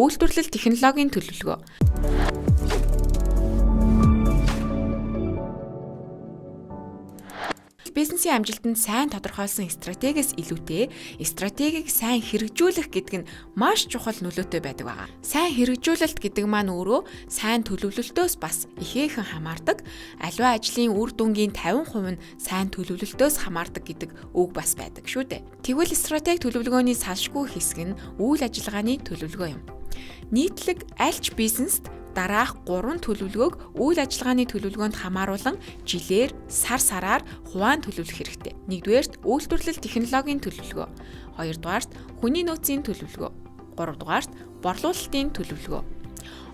Үйлдвэрлэл технологийн төлөвлөгөө. Бизнесийн амжилтанд сайн тодорхойлсон стратегиэс илүүтэй стратегийг сайн хэрэгжүүлэх гэдэг нь маш чухал нөлөөтэй байдаг байгаа. Сайн хэрэгжүүлэлт гэдэг маань өөрөө сайн төлөвлөлтөөс бас ихээхэн хамаардаг. Аливаа ажлын үр дүнгийн 50% нь сайн төлөвлөлтөөс хамаардаг гэдэг үг бас байдаг шүү дээ. Тэгвэл стратеги төлөвлөгөөний салшгүй хэсэг нь үйл ажиллагааны төлөвлөгөө юм. Нийтлэг аль ч бизнест дараах 3 төлөвлөгөөг үйл ажиллагааны төлөвлөгөөнд хамааруулан жилээр, сар сараар хуваан төлөвлөх хэрэгтэй. Нэгдүгээрт үйлдвэрлэл технологийн төлөвлөгөө, хоёрдугаарт хүний нөөцийн төлөвлөгөө, гуравдугаарт борлуулалтын төлөвлөгөө.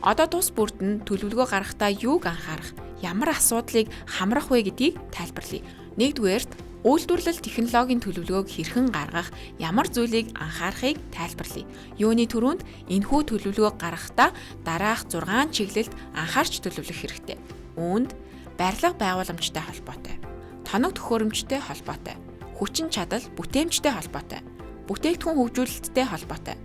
Одоо тус бүрд нь төлөвлөгөө гаргахдаа юуг анхаарах, ямар асуудлыг хамрах вэ гэдгийг тайлбарлая. Нэгдүгээрт үйлдвэрлэл технологийн төлөвлөгөөг хэрхэн гаргах, ямар зүйлийг анхаарахыг тайлбарлая. Юуны түрүүнд энэхүү төлөвлөгөөг гаргахдаа дараах 6 чиглэлд анхаарч төлөвлөх хэрэгтэй. Үүнд барилга байгууламжтай холбоотой, тоног төхөөрөмжтэй холбоотой, хүчин чадал бүтээмжтэй холбоотой, бүтээгдэхүүн хөгжүүлэлттэй холбоотой,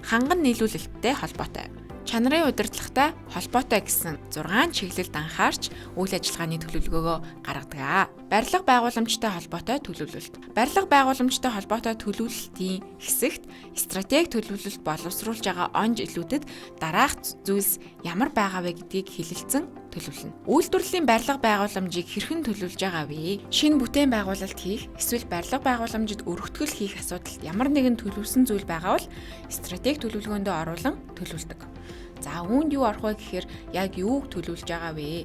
ханган нийлүүлэлттэй холбоотой, чанарын удирдлагатай холбоотой гэсэн 6 чиглэлд анхаарч үйл ажиллагааны төлөвлөгөөгөө гаргадаг. Барилга байгууламжтай холбоотой төлөвлөлт. Барилга байгууламжтай холбоотой төлөвлөлтийн хэсэгт стратеги төлөвлөлт боловсруулж байгаа он жилүүдэд дараах зүйлс ямар байгаа вэ гэдгийг хэлэлцэн төлөвлөнө. Үйлдвэрлэлийн барилга байгууламжийг хэрхэн төлөвлөж байгаа вэ? Шинэ бүтээн байгуулалт хийх, эсвэл барилга байгууламжид өргөтгөл хийх асуудалд ямар нэгэн төлөвлөсөн зүйл байгаа бол стратеги төлөвлөгөөндөө оруулан төлөвлөдөг. За үүнд юу орох вэ гэхээр яг юуг төлөвлөж байгаа вэ?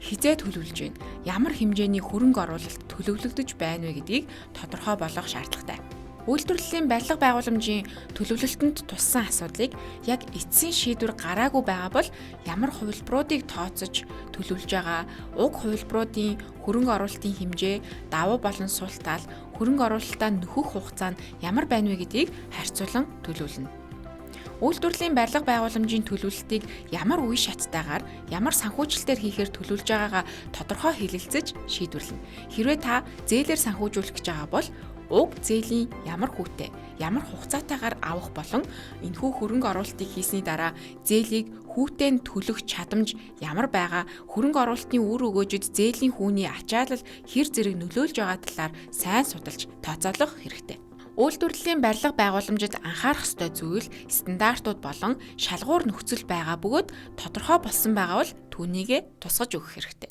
Хизээ төлөвлөж байна? Ямар хэмжээний хөрөнгө оруулалт төлөвлөгдөж байна вэ гэдгийг тодорхой болгох шаардлагатай. Үйлдвэрлэлийн барилга байгууламжийн төлөвлөлтөнд туссан асуудлыг яг эцсийн шийдвэр гараагүй байгаа бол ямар хувилбаруудыг тооцож төлөвлөж байгаа, уг хувилбаруудын хөрөнгө оруулалтын хэмжээ, давуу болон сул тал, хөрөнгө оруулалтаа нөхөх хугацаа нь ямар байна вэ гэдгийг харьцуулан төлөвлөнө. Үйлдвэрлэлийн барилга байгууламжийн төлөвлөлтийг ямар үе шаттайгаар, ямар санхүүжилтээр хийхээр төлөвлөж байгаагаа тодорхой хэлэлцэж шийдвэрлэнэ. Хэрвээ та зээлээр санхүүжүүлэх гэж байгаа бол уг зээлийн ямар хүүтэй, ямар хугацаатайгаар авах болон энэхүү хөрөнгө оруулалтыг хийсний дараа зээлийг хүүтэй нь төлөх чадамж ямар байгаа, хөрөнгө оруулалтын үр өгөөжид зээлийн хүүний ачаалал хэр зэрэг нөлөөлж байгаа талаар сайн судалж тооцоолох хэрэгтэй. Үйлдвэрлэлийн барилга байгууламжид анхаарах ёстой зүйл стандартууд болон шалгуур нөхцөл байгаа бөгөөд тодорхой болсон байгаа бол түүнийгээ тусгаж өгөх хэрэгтэй.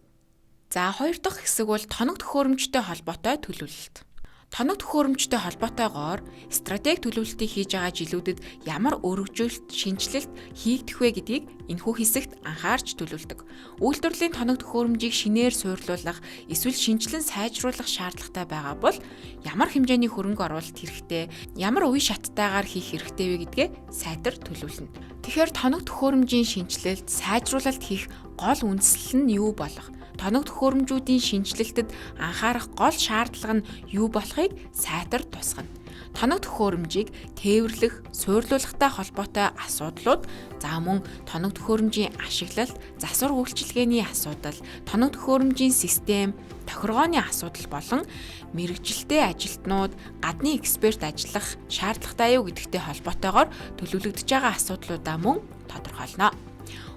За хоёр дахь хэсэг бол тоног төхөөрөмжтэй холбоотой төлөвлөлт. Тоног төхөөрөмжтэй холбоотойгоор стратеги төлөвлөлтийг хийж байгаа жилүүдэд ямар өргөжүүлэлт, шинэчлэлт хийгдэх вэ гэдгийг энэхүү хэсэгт анхаарч төлөвлөдөг. Үйлдвэрлэлийн тоног төхөөрөмжийг шинээр суурлуулах, эсвэл шинэчлэн сайжруулах шаардлагатай байгаа бол ямар хэмжээний хөрөнгө оруулалт хэрэгтэй, ямар үе шаттайгаар хийх хэрэгтэй вэ гэдгээ сайтар төлөвлөнө. Тэгэхээр тоног төхөөрөмжийн шинэчлэлт, сайжруулалт хийх гол үндслэл нь юу болох? Тоног төхөөрөмжүүдийн шинэчлэлтэд анхаарах гол шаардлага нь юу болохыг сайтар тусгана. Тоног төхөөрөмжийг тээвэрлэх, суурлуулахтай холбоотой асуудлууд, за мөн тоног төхөөрөмжийн ашиглалт, засвар үйлчилгээний асуудал, тоног төхөөрөмжийн систем, тохиргооны асуудал болон мэргэжилтэй ажилтнууд, гадны эксперт ажиллах шаардлагатай юу гэдэгтэй холбоотойгоор төлөвлөгдөж байгаа асуудлуудаа мөн тодорхойлно.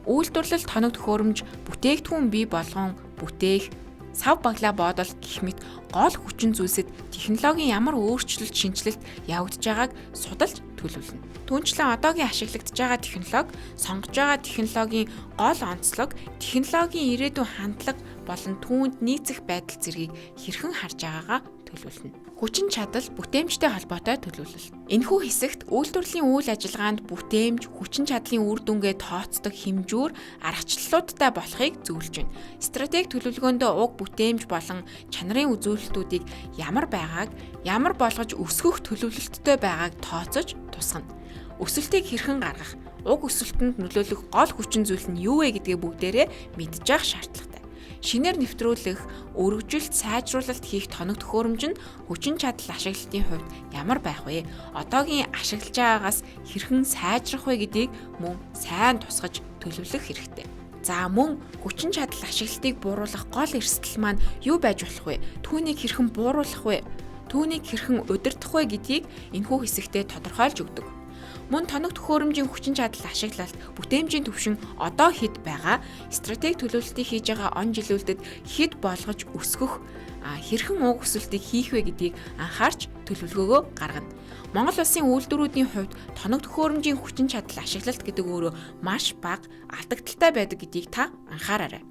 Үйлдвэрлэл тоног төхөөрөмж бүтээгдэхүүн бий болгон бүтээх, сав баглаа боодол гэх мэт гол хүчин зүйлсэд технологийн ямар өөрчлөлт, шинэчлэлт явагдаж байгааг судалж төлөвлөнө. Түүнчлэн одоогийн ашиглагдаж байгаа технологи, сонгож байгаа технологийн гол онцлог, технологийн ирээдүйн хандлага болон түүнд нийцэх байдал зэргийг хэрхэн харж байгаагаа төлөвлөнө. Хүчин чадал бүтээмжтэй холбоотой төлөвлөлт. Энэхүү хэсэгт үйлдвэрлэлийн үйл ажиллагаанд бүтээмж, хүчин чадлын үр дүнгээ тооцдог хэмжүүр, аргачлалуудтай болохыг зөвлөж байна. Стратеги төлөвлөгөөндөө уг бүтээмж болон чанарын үзүүлэлтүүдийг ямар байгааг, ямар болгож өсгөх төлөвлөлттэй байгааг тооцож тусгана. Өсөлтийг хэрхэн гаргах, уг өсөлтөнд нөлөөлөх гол хүчин зүйл нь юу вэ гэдгээ бүгдээрээ мэдж явах шаардлагатай. Шинээр нэвтрүүлэх, өргөжүүлэлт, сайжруулалт хийх тоног төхөөрөмж нь хүчин чадал ашиглалтын хувьд ямар байх вэ? Одоогийн ашиглаж байгаагаас хэрхэн сайжрах вэ гэдгийг мөн сайн тусгаж төлөвлөх хэрэгтэй. За мөн хүчин чадал ашиглалтыг бууруулах гол эрсдэл маань юу байж болох вэ? Түүнийг хэрхэн бууруулах вэ? Түүнийг хэрхэн удирдах вэ гэдгийг энэхүү хэсэгтээ тодорхойлж өгдөг. Мөн тоног төхөөрөмжийн хүчин чадал ашиглалт, бүтээмжийн түвшин одоо хэд байгаа, стратеги төлөвлөлтийг хийж байгаа он жилүүлдэд хэд болгож өсгөх, хэрхэн уг өсөлтийг хийх вэ гэдгийг анхаарч төлөвлөгөөгөө гаргана. Монгол улсын үйлдвэрүүдийн хувьд тоног төхөөрөмжийн хүчин чадал ашиглалт гэдэг өөрөө маш бага алдагдaltaй байдаг гэдгийг та анхаараарай.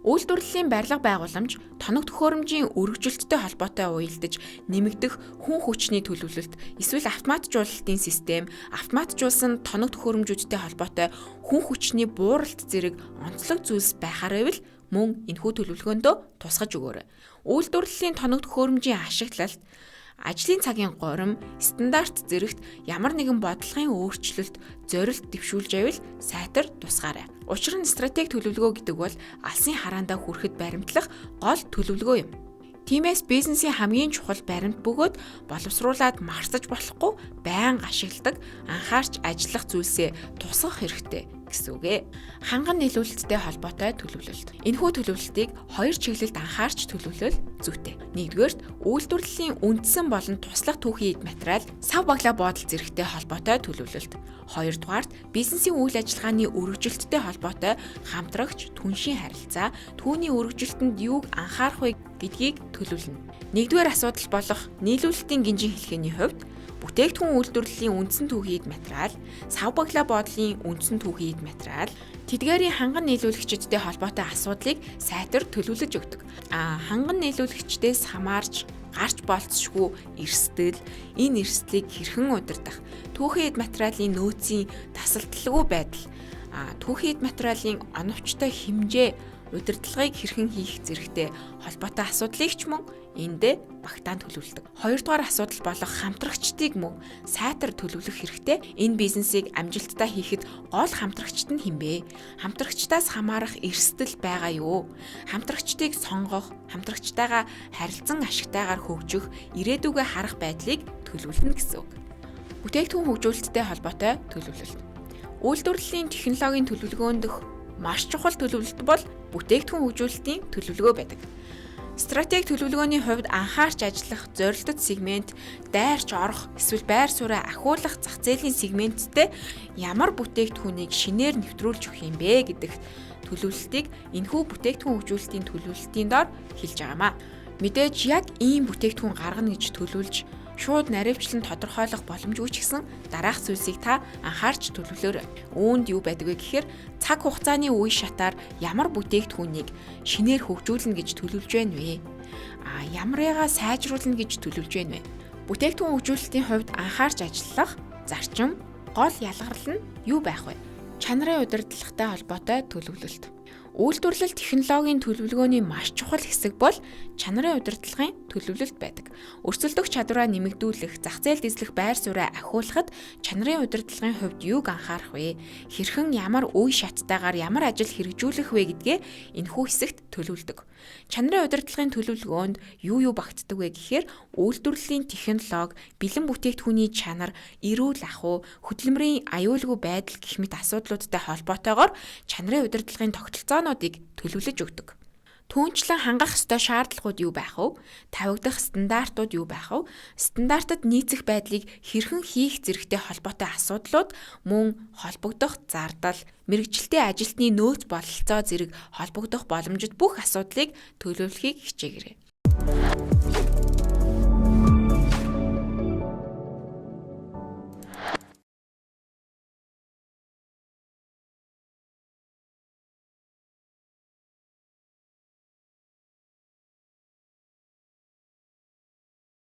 Үйлдвэрлэлийн барилга байгууламж тоног төхөөрөмжийн өргөжлөлттэй холбоотой уялдаж нэмэгдэх хүн хүчний төлөвлөлт эсвэл автоматжуулалтын систем, автоматжуулсан тоног төхөөрөмжүүдтэй холбоотой хүн хүчний бууралт зэрэг онцлог зүйлс байхаар байвал мөн энэхүү төлөвлөгөөндөө тусгаж өгөөрэй. Үйлдвэрлэлийн тоног төхөөрөмжийн ашиглалт, ажлын цагийн горим, стандарт зэрэгт ямар нэгэн бодлогын өөрчлөлт, зорилт дэвшүүлж байвал сайтар тусгаарай. Учир нь стратеги төлөвлөгөө гэдэг бол алсын хараандаа хүрэхэд баримтлах гол төлөвлөгөө юм. Тиймээс бизнесийн хамгийн чухал баримт бөгөөд боловсруулад марсаж болохгүй байнга ашигладаг, анхаарч ажиллах зүйлсээ тусгах хэрэгтэй гэсэн үг ээ. Ханган нийлүүлэлттэй холбоотой төлөвлөлт. Энэхүү төлөвлөлтийг хоёр чиглэлд анхаарч төлөвлөл зүйтэй. Нэгдүгээрт үйлдвэрлэлийн үндсэн болон туслах түүхийн эд материал, сав баглаа бодол зэрэгтэй холбоотой төлөвлөлт. Хоёрдугаарт бизнесийн үйл ажиллагааны өргөжлөлттэй холбоотой хамтрагч, түншийн харилцаа, түүний өргөжлөлтөнд юуг анхаарах вэ гэдгийг төлөвлөнө. Нэгдүгээр асуудал болох нийлүүлэлтийн гинжин хэлхээний хувьд бүтээгдэхүүн үйлдвэрлэлийн үндсэн түүхий эд материал, сав баглаа бодлын үндсэн түүхий эд материал, тэдгээрийн ханган нийлүүлэгчидтэй холбоотой асуудлыг сайтар төлөвлөж өгдөг. Ханган нийлүүлэгчдээс хамаарч гарч болцсошгүй эрсдэл, энэ эрсдлийг хэрхэн удирдах, түүхий эд материалын нөөцийн тасалдалгүй байдал, түүхий эд материалын оновчтой хэмжээ, удирдлагыг хэрхэн хийх зэрэгтэй холбоотой асуудлыг ч мөн эндээ багтаан төлөвлөдөг. Хоёрдугаар асуудал болох хамтрагчдыг мөн сайтар төлөвлөх хэрэгтэй. Энэ бизнесийг амжилттай хийхэд гол хамтрагчд нь хэн бэ? Хамтрагчдаас хамаарах эрсдэл байгаа юу? Хамтрагчдыг сонгох, хамтрагчтайгаа харилцан ашигтайгаар хөгжих, ирээдүгөө харах байдлыг төлөвлөнө гэсэн үг. Бүтээгдэхүүн хөгжүүлэлттэй холбоотой төлөвлөлт. Үйлдвэрлэлийн технологийн төлөвлөгөөн дэх маш чухал төлөвлөлт бол бүтээгдэхүүн хөгжүүлэлтийн төлөвлөгөө байдаг. Стратеги төлөвлөгөөний хувьд анхаарч ажиллах зорилтод сегмент, дайрч орох эсвэл байр сууриа ахиулах зах зээлийн сегменттэй ямар бүтээгдэхүүнийг шинээр нэвтрүүлж өгөх юм бэ гэдэг төлөвлөлтийг энэхүү бүтээгдэхүүн хөгжүүлэлтийн төлөвлөлтийн дор хэлж байгаамаа. Мэдээж яг ийм бүтээгдэхүүн гаргана гэж төлөвлөж шууд наривчлан тодорхойлох боломжгүй ч гэсэн дараах зүйлсийг та анхаарч төлөвлөөрэй. Үүнд юу байдаг вэ гэхээр цаг хугацааны үе шатаар ямар бүтээгдэхүүнийг шинээр хөгжүүлнэ гэж төлөвлөж байна вэ? Ямарыгаа сайжруулна гэж төлөвлөж байна вэ? Бүтээгдэхүүн хөгжүүлэлтийн хувьд анхаарч ажиллах зарчим, гол ялгарл нь юу байх вэ? Чанарын удирдлагатай холбоотой төлөвлөлт. Үйлдвэрлэл технологийн төлөвлөгөөний маш чухал хэсэг бол чанарын удирдлагын төлөвлөлт байдаг. Өрсөлдөх чадвараа нэмэгдүүлэх, зах зээлд эзлэх байр сууриа ахиулахад чанарын удирдлагын хувьд юуг анхаарах вэ? Хэрхэн ямар үе шаттайгаар ямар ажил хэрэгжүүлэх вэ гэдгээ энэхүү хэсэгт төлөвлөдөг. Чанарын удирдлагын төлөвлөгөөнд юу юу багтдаг вэ гэхээр үйлдвэрлэлийн технологи, бэлэн бүтээгдэхүүний чанар, эрүүл ахуй, хөдөлмөрийн аюулгүй байдал гэх мэт асуудлуудтай холбоотойгоор чанарын удирдлагын тогтолцоонуудыг төлөвлөж өгдөг. Түүнчлэн хангах ёстой шаардлагууд юу байх вэ? Тавигдах стандартууд юу байх вэ? Стандартад нийцэх байдлыг хэрхэн хийх зэрэгтэй холбоотой асуудлууд мөн холбогдох зардал, мэргэжилтэй ажилтны нөөц бололцоо зэрэг холбогдох боломжит бүх асуудлыг төлөвлөхийг хичээгээрэй.